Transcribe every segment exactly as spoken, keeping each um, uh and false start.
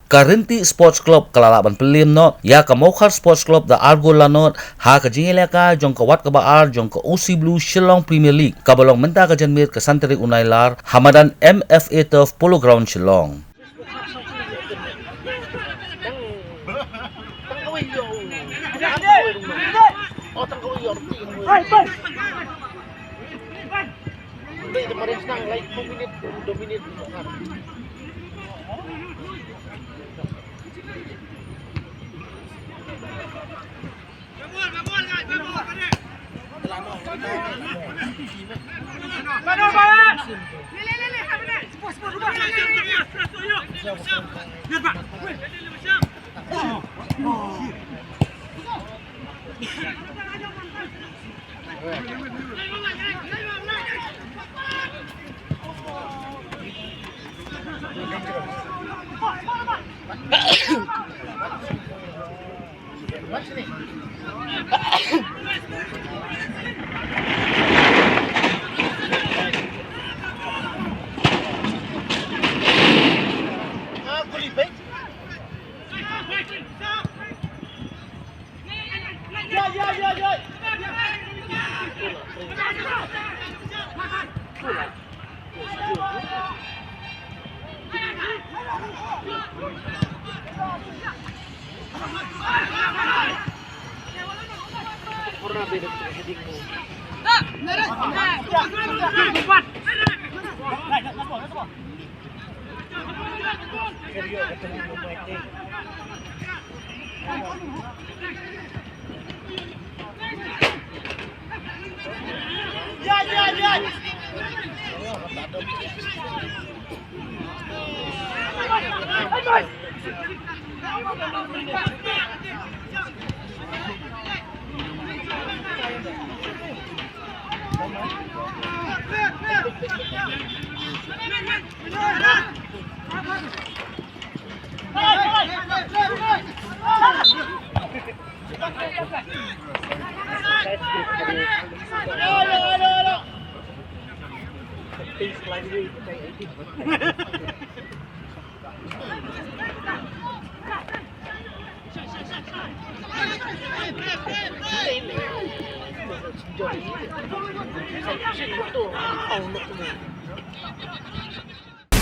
Ka Rynti Sports Club ka la lah ban pynliem noh ïa ka Mawkhar Sports Club da ar gol la nod ha ka jingïalehkai jong ka wat kaba ar jong ka O C Blue Shillong Premier League, kaba long mynta ka janmiet ka san tarik u Nailar ha madan M F A Turf, Polo Ground, Shillong.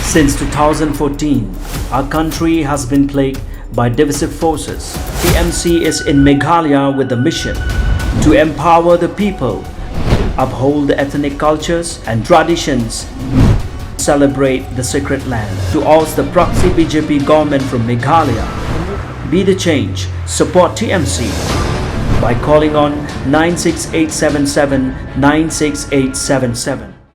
Since two thousand fourteen, our country has been plagued by divisive forces. T M C is in Meghalaya with the mission to empower the people, uphold the ethnic cultures and traditions, celebrate the sacred land. To oust the proxy B J P government from Meghalaya, be the change, support T M C by calling on nine six eight seven seven nine six eight seven seven.